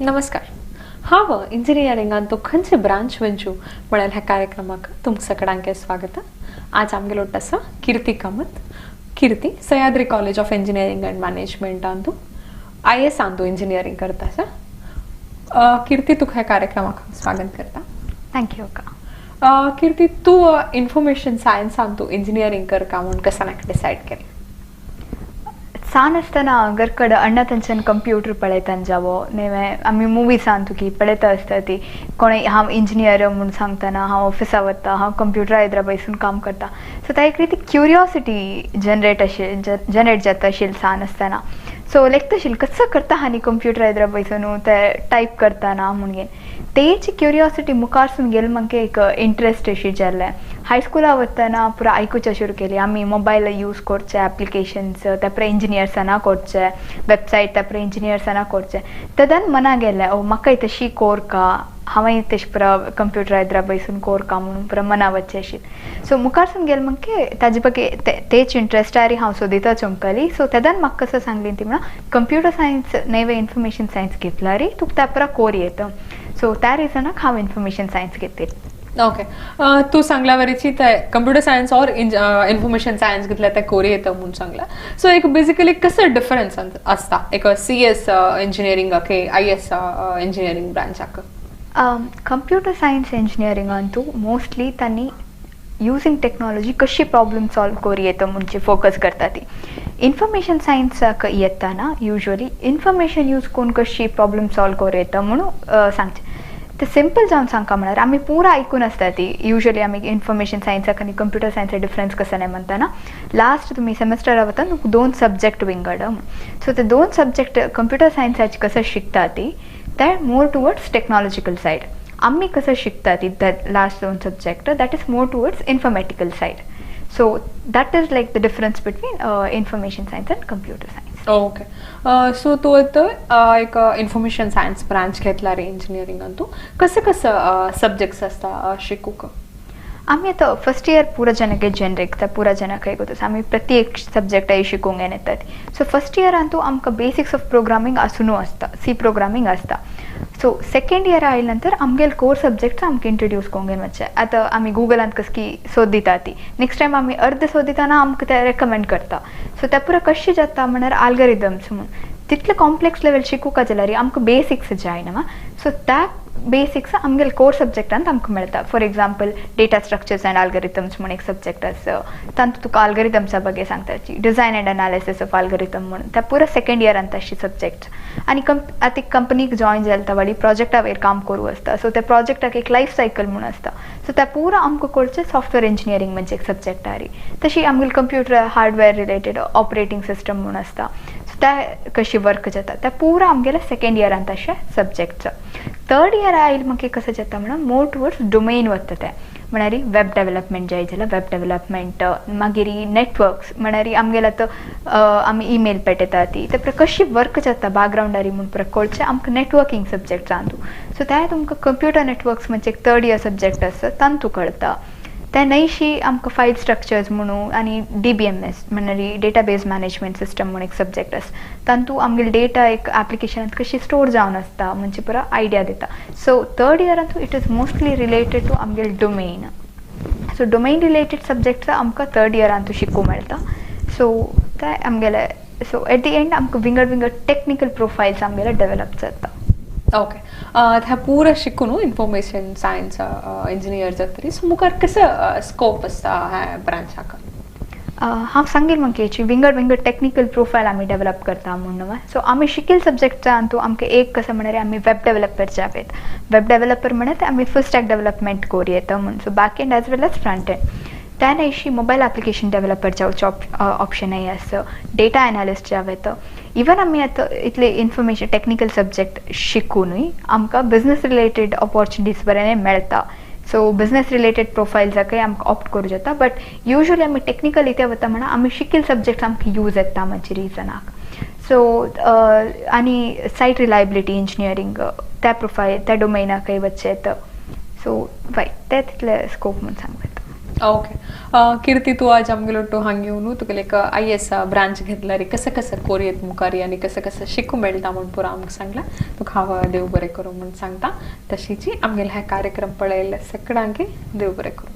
नमस्कार. हांव इंजिनियरिंगान तूं खंयचे ब्रांच वचूं म्हळ्यार ह्या कार्यक्रमाक तुमकां सगळ्यांक स्वागत. आज आमगेलो आसा Kirti Kamat. Kirti Sahyadri college of engineering and मॅनेजमेंटान तूं I एसान तूं इंजिनियरींग करता आसा. कीर्ती, तुका ह्या कार्यक्रमाक स्वागत करता. Thank you अक्का. कीर्ती, तूं इन्फॉर्मेशन सायन्सान तूं इंजिनियरींग करका म्हूण कसं डिसायड केलें? सान आसतना घरकड अण्ण थंच्यान कंप्युटर पळयतान जावो नेवे आमी मुवीसान तुकी पळयता आसता ती कोणय हांव इंजिनियर म्हूण सांगतना, हांव ऑफिसा वता, हांव कंप्युटरा एदरा बैसून काम करता. सो त्या एक रीती क्युरियोसिटी जनरेट अशें जनरेट जाता आशिल्ली सान आसतना. सो लेगता आशिल्लें कसो करता हांव कंप्युटरा एदरा बैसून ते टायप करतना म्हणून. तेची क्युरियोसिटी मुखारसून गेले म्हाका एक इंट्रस्ट अशी जाल्लें. हायस्कुला वतना पुरा आयकुचें सुरू केली आमी मोबायल यूज करचे एप्लिकेशन्स ते पुरा इंजिनियर्साना करचे, वेबसायट ते पुरा इंजिनियर्साना करचे. तेदान मना गेलें, ओ म्हाकाय तशी कोरका, हांवें तशें पुरा कंप्युटरा एदरा बैसून कोरका म्हणून पुरा मना वचचें आशिल्लें. सो मुखारसून गेलें म्हाका ताजे बगे तेच इंट्रस्टार हांव सोदिता चमकली. सो तेदान म्हाका कसो सांगली ती म्हणा, कंप्युटर सायन्स नवे इन्फॉर्मेशन सायन्स घेतला रे तुका त्या पुरा कोर येता. सो त्या रिजनाक हांव इन्फॉर्मेशन सायन्स घेतली. ओके, तूं सांगला वरीची ते कंप्युटर सायन्स और इन्फॉर्मेशन सायन्स घेतल्या ते कोरी येता म्हणून सांगला. सो एक बेसिकली कसं डिफरन्स आसता एक सी एस इंजिनियरिंग के I S engineering ब्रांचाक? कंप्युटर सायन्स इंजिनियरिंगांतू मोस्टली तांणी युजींग टेक्नॉलॉजी कशी प्रॉब्लम सॉल्व करी येता म्हणजे फोकस करता ती. इन्फॉर्मेशन सायन्साक येताना युजली इन्फॉर्मेशन यूज करून कशी प्रॉब्लम सॉल्व करूं येता म्हणून सांगचें. ते सिंपल जावन सांगका म्हळ्यार आमी पुरा आयकून आसता ती युजली आमी इन्फॉर्मेशन सायन्साक आनी कंप्युटर सायन्सा डिफरन्स कसो न्ही म्हणटाना, लास्ट तुमी सेमेस्टरा वता तुका दोन सब्जेक्ट विंगड. सो ते दोन सब्जेक्ट कंप्युटर सायन्साचे कसं शिकता ती ते मोर टुवर्ड्स टेक्नॉलॉजिकल सायड. आमी कसं शिकता ती लास्ट दोन subject, that is more towards informatical side. So that is like the difference between information science and computer science. Okay, so तूं आतां एक इन्फॉर्मेशन सायन्स ब्रांच घेतला रे इंजिनियरिंगान, तूं कसं कसं सब्जेक्ट्स आसता शिकूंक? आमी आतां फर्स्ट इयर पुरा जनक जनरीक त्या पुरा जनक गोता आमी प्रत्येक सब्जेक्ट शिकूंक येतात. सो फर्स्ट इयरान तूं आमकां बेसिक्स ऑफ प्रोग्रामींग आसूनू आसता, सी प्रोग्रामींग आसता. सो सेकेंड इयर आयले नंतर आमगेले कोर सब्जेक्ट्स आमकां इंट्रोड्यूस करूंक मातशें. आतां आमी गुगलांत कस की सोदिता ती नेक्स्ट टायम आमी अर्द सोदिताना आमकां ते रेकमेंड करता. सो ते पुरा कशें जाता म्हळ्यार आल्गरिदम्स म्हूण तितले कॉम्प्लेक्स लेवल शिकूंक जाल्यार आमकां बेसिक्स जाय न्हू. सो त्या बेसिक्स आमगेले कोर सब्जेक्टांत आमकां मेळटा. For example, data structures and algorithms म्हूण एक सब्जेक्ट आसा, तातूंत तुका आल्गरिदम्सा बगे सांगता, design and analysis of algorithm म्हणून. त्या पुरा सेकेंड इयरांत अशी सब्जेक्ट्स. आनी आतां कंपनीक जॉयन जाता वाडी प्रोजेक्टा वयर काम करूं आसता. सो त्या प्रोजेक्टाक एक लायफ सायकल म्हूण आसता. सो त्या पुरा आमकां कळचें सॉफ्टवेअर इंजिनियरींग म्हणजे एक सब्जेक्ट आरी. तशी आमगेले computer hardware related operating system म्हूण आसता. सो त्या कशी वर्क जाता त्या पुरा आमगेले सेकेंड इयरांत अशे सब्जेक्ट्स. थर्ड इयर आयल म्हाका कसं जाता म्हणून मोर टुवर्ड्स डोमेन वता तें, म्हळ्यार वेब डेवलपमेंट जाय जाल्यार वेब डेवलपमेंट, मागीर नेटवर्क्स म्हळ्यार आमगेले आतां आमी इमेल पेटयता ती ते कशी वर्क जाता बॅकग्रावंडारी म्हूण पुरा कळचें आमकां नेटवर्कींग सब्जेक्ट तातूंत. सो ते तुमकां कंप्युटर नेटवर्क्स म्हणजे एक थर्ड इयर सब्जेक्ट आसता, तातूंत कळटा. त्या न्हयशी आमकां फायल स्ट्रक्चर्स म्हणून आनी डीबीएमएस म्हणल्यार डेटाबेस मॅनेजमेंट सिस्टम म्हूण एक सब्जेक्ट आसा, तातूंत आमगेले डेटा एक एप्लिकेशनांत कशी स्टोर जावन आसता म्हणजे पुरा आयडिया दिता. सो थर्ड इयरांत it is mostly related to आमगेले domain. So domain related subjects आमकां थर्ड इयरांत शिकूंक मेळटा. सो ते आमगेले, सो एट the and आमकां विंगड विंगड टेक्निकल प्रोफायल्स आमगेले डेवलप जाता. ओके, ह्या पुरा शिकून इन्फॉर्मेशन सायन्स इंजिनियर जातरी, सो मुखार कसं स्कोप आसता ह्या ब्रांचाक? हांव सांगील म्हाका हेची विंगड विंगड टेक्निकल प्रोफायल आमी डेवलप करता म्हणून. सो आमी शिकील सब्जेक्टांतू आमकां एक कसं म्हळ्यार आमी वेब डेवलपर जावेत. वेब डेवलपर म्हणल्यार आमी फुल स्टॅक डेवलपमेंट करूं येता म्हूण, so back end as well as front end. त्या न्हयशी मोबायल एप्लिकेशन डेवलपर जावचो ऑप्शनय आसा, डेटा एनालिस्ट जावं येता. इवन आमी आतां इतले इन्फॉर्मेशन टेक्निकल सब्जेक्ट शिकूनूय आमकां बिजनस रिलेटेड ऑपॉर्चुनिटीज बरें मेळटा. सो बिजनस रिलेटेड प्रोफायल्साकय आमकां ऑप्ट करूं जाता. बट युजली आमी टेक्निकल इतले वता म्हणून आमी शिकील सब्जेक्ट्स आमकां यूज येता म्हणजे रिजनाक. सो आनी सायट रिलायबिलिटी इंजिनियरींग त्या प्रोफायल त्या डोमेनाकय वचचें येता. सो वय ते तितले स्कोप म्हूण सांगूं येता. ओके. कीर्ती, तूं आज आमगेलो टू हांग येवन तुगेले एक IS branch घेतल्यार कसं कसं कोरयेत मुखार आनी कसं कसं शिकूं मेळटा म्हूण पुरो आमकां सांगलां. तुका हांव देव बरें करूं म्हूण सांगता. तशीच आमगेले हे कार्यक्रम पळयल्ले सगळ्यांक देव बरें करूं.